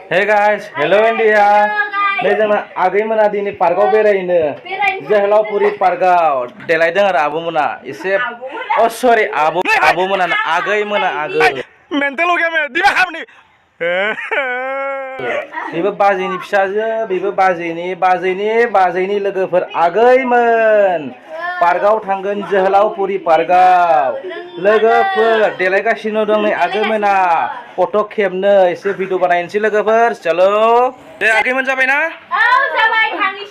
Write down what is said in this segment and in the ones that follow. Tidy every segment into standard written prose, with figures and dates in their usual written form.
Hey guys, hello India. Đây जोंना आगैमोना दिनै पार्कआव बेरायनो जोहोलावफुरि पार्कआव देलायदों आरो आब'मोना एसे सरि आब'मोना आगैमोना आगै मेन्टेल हो गया मैं दिना हामनि बेबो बाजैनि फिसाजो बेबो बाजैनि लोगोफोर आगैमोन पार्कआव थांगोन जोहोलावफुरि पार्कआव लोगोफोर देलायगासिनो दं नै आगैमोना फट' खेबनो एसे भिडिअ बानायनोसै लोगोफोर चलो दे आगैमोन जाबाय ना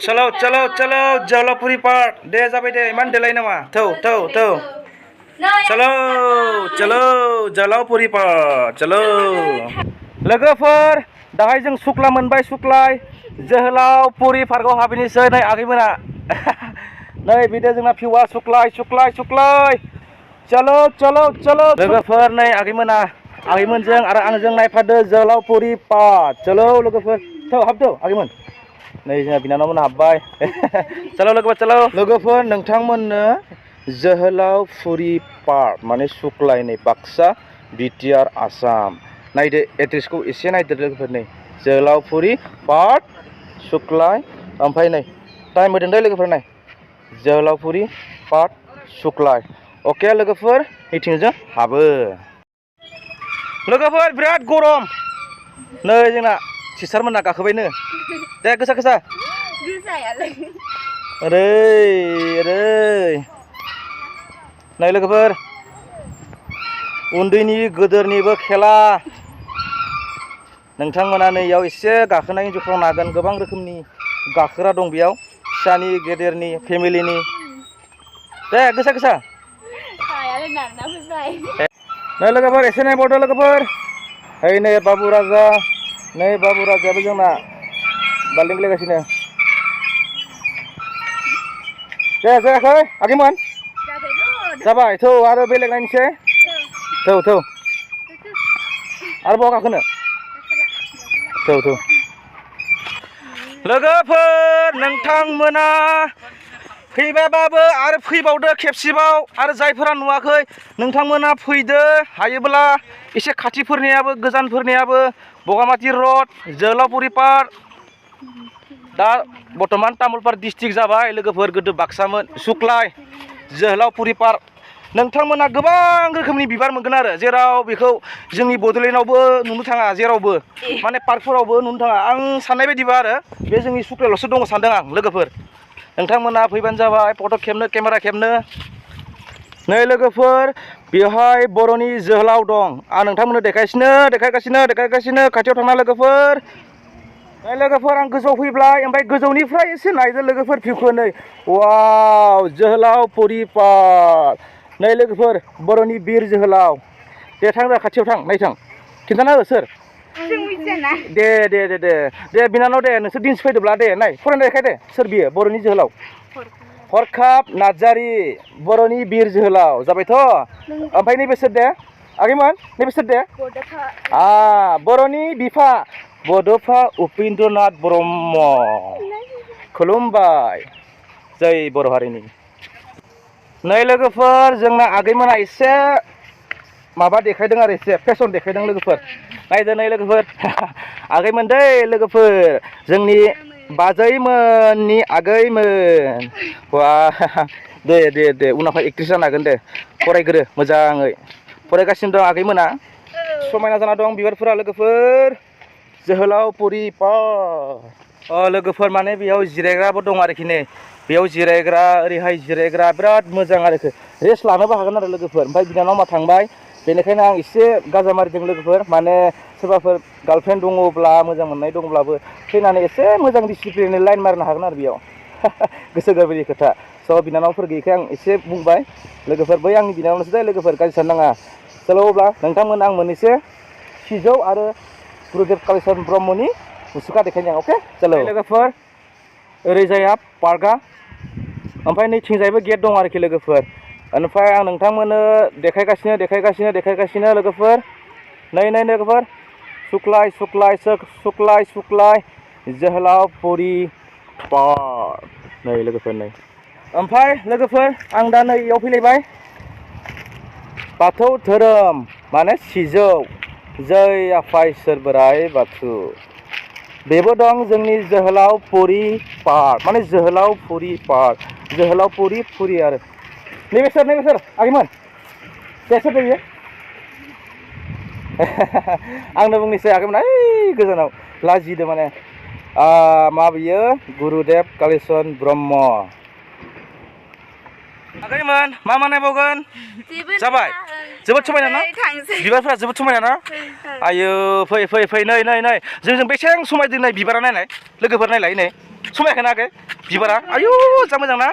चलो चलो चलो जोहोलावफुरि पार्क दे जाबाय दे इमान देलाय नामा थौ चलो चलो जोहोलावफुरि पार्क चलो लोगोफोर दाहाय जों सुक्ला मोनबाय सुक्लाय जोहोलावफुरि पार्कआव हाबैनोसै नै आगैमोना नै बिदि जोंना भिउआ सुक्लाय चलो चलो चलो लोगोफोर नै आगैमोनजों आरो आंजों नायफादो जोहोलावफुरि पार्क चलो लोगोफोर थौ हाबदो आगैमोन नै जोंहा बिनानावमोन हाबबाय चलो लोगोफोर नोंथांमोननो जोहोलावफुरि पार्क माने सुक्लाय नै बाक्सा बिटिआर आसाम नायदो एड्रेसखौ एसे नायदो लोगोफोर नै जोहोलावफुरि पार्क सुक्लाय ओमफ्राय नै टाइम होदों दे लोगोफोर नाय जोहोलावफुरि पार्क सुक्लाय अके लोगोफोर मिटिंजों हाबो लोगोफोर बिराद गरम नै जोंना टिचारमोना गाखोबायनो दे गोसा ओरै नै लोगोफोर उन्दैनि गोदोरनिबो खेला नोंथांमोना नैयाव एसे गाखोनायनि जखायाव हागोन गोबां रोखोमनि गाखोग्रा दं बेयाव फिसानि गेदेरनि फेमिलिनि दे गोसा नै लोगोफोर एसे नायबावदो लोगोफोर ओइ नै बाबु राजायाबो जोंना बाल्टिं गेलेगासिनो दे जायाखै आगैमोन जाबाय थौ आरो बेलेग नायनोसै थौ आरोबाव गाखोनो थौ लोगोफोर नोंथांमोना फैबाबाबो आरो फैबावदो खेबसेबाव आरो जायफोरा नुवाखै नोंथांमोना फैदो हायोब्ला एसे खाथिफोरनियाबो गोजानफोरनियाबो बगामाथि रड जोहोलावफुरि पार्क दा बर्तमान तामुलपुर डिस्ट्रिक्ट जाबाय लोगोफोर गोदो बाक्सामोन सुक्लाय जोहोलावफुरि पार्क नोंथांमोना गोबां रोखोमनि बिबार मोनगोन आरो जेराव बेखौ जोंनि बड'लेण्डआवबो नुनो थाङा जेरावबो माने पार्कफोरावबो नुनो थाङा आं साननाय बायदिबा आरो बे जोंनि सुक्लायावल'सो दङ सानदों आं लोगोफोर नोंथांमोना फैबानो जाबाय फट' खेबनो केमेरा खेबनो नै लोगोफोर बेवहाय बर'नि जोहोलाव दं आं नोंथांमोननो देखायगासिनो खाथियाव थांना लोगोफोर नै लोगोफोर आं गोजौआव फैबाय ओमफ्राय गोजौनिफ्राय एसे नायदो लोगोफोर भिउखौ नै वाव जोहोलावफुरि पार्क नै लोगोफोर बर'नि बिर जोहोलाव दे थांदो खाथियाव थां नायथां खिन्थाना हो सोर दे बिनानाव दे नोंसोर दिन्थिफैदोब्ला दे नाय फरायनो देखाय दे सोर बियो बर'नि जोहोलाव हरखाब नार्जारि बर'नि बिर जोहोलाव जाबायथ' ओमफ्राय नैबे सोर दे आगैमोन नैबे सोर दे बर'नि बिफा बड'फा उपेन्द्रनाथ ब्रह्म खुलुमबाय जै बर' हारिनि नै लोगोफोर जोंना आगैमोना एसे माबा देखायदों आरो एसे फेसन देखायदों लोगोफोर नायदो नै लोगोफोर आगैमोन दै लोगोफोर जोंनि बाजैमोननि आगैमोन वा दे उनावहाय एक्ट्रिस जानो हागोन दे फरायग्रो मोजाङै फरायगासिनो दं आगैमोना समायना जाना दं बिबारफोरा लोगोफोर जोहोलावफुरि पार्क लोगोफोर माने बेयाव जिरायग्राबो दं आरोखि नै बेयाव जिरायग्रा ओरैहाय जिरायग्रा बिराद मोजां आरोखि रेस्ट लानोबो हागोन आरो लोगोफोर ओमफ्राय बिनानाव मा थांबाय बेनिखायनो आं एसे गाजा मारिदों लोगोफोर माने सोरबाफोर गार्लफ्रेन्ड दङब्ला मोजां मोननाय दंब्लाबो फैनानै एसे मोजां डिसिप्लिनै लाइन मारिनो हागोन आरो बेयाव गोसो गोरबोनि खोथा स' बिनानावफोर गैयैखाय आं एसे बुंबाय लोगोफोर बै आंनि बिनानावनोसो दे लोगोफोर गाज्रि साननो नाङा चलो अब्ला नोंथांमोन आं मोननैसो सिजौ आरो गुरुदेब कालिचरन ब्रह्मनि मुसुखा देखायनो अके चलो लोगोफोर ओरैजाया पार्कआ ओमफ्राय नैथिंजायबो गेट दं आरोखि लोगोफोर ओमफ्राय आं नोंथांमोननो देखायगासिनो लोगोफोर नै लोगोफोर सुक्लाय जोहोलावफुरि पार्क नै लोगोफोर नै ओमफ्राय लोगोफोर आं दा नै इयाव फैलायबाय बाथौ धोरोम माने सिजौ जै आफा इसोर बोराइ बाथौ बेबो दं जोंनि जोहोलावफुरि पार्क माने जोहोलावफुरि पार्क जोहोलावफुरि फुरि आरो नैबे सोर आगैमोन सोर बेयो आंनो बुंनोसै आगैमोन ओइ गोजानाव लाजिदो माने मा बियो गुरुदेव कालिचरण ब्रह्म आगैमोन मा नायबावगोन जाबाय जोबोद समायना ना बिबारफोरा जोबोद समायना ना आयो फै नै जोंजों बेसेबां समायदों नै बिबारा नायनाय लोगोफोर नायलाय नै समायाखै ना आगै बिबारा आयु जा मोजां ना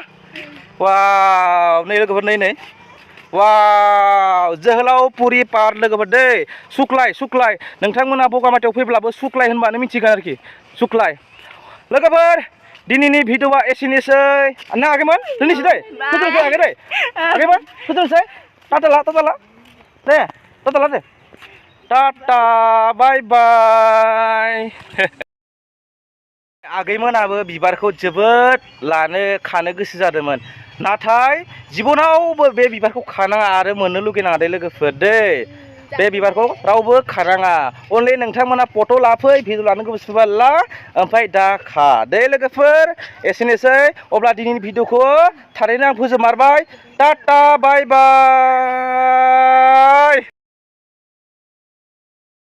वाव नै लोगोफोर नै वाव जोहोलावफुरि पार्क लोगोफोर दै सुक्लाय नोंथांमोना बगामाथियाव फैब्लाबो सुक्लाय होनबानो मिथिगोन आरोखि सुक्लाय लोगोफोर दिनैनि भिडिअआ एसेनोसै ना आगैमोन दोननोसै दै फोजोबनोसै आगै दै आगैमोन फोजोबनोसै टाटा दे टाटा बाय बाय आगैमोनाबो बिबारखौ जोबोद खानो गोसो जादोंमोन नाथाय जिबनावबो बे बिबारखौ खानाङा आरो मोननो लुगैनाङा दे लोगोफोर दै बे बिबारखौ रावबो खानाङा अनलि नोंथांमोना फट' लाफै भिडिअ लानो गोसोबा ला ओमफ्राय दा खा दे लोगोफोर एसेनोसै अब्ला दिनैनि भिडिअखौ थारैनो आं फोजोबमारबाय टाटा बाय बाय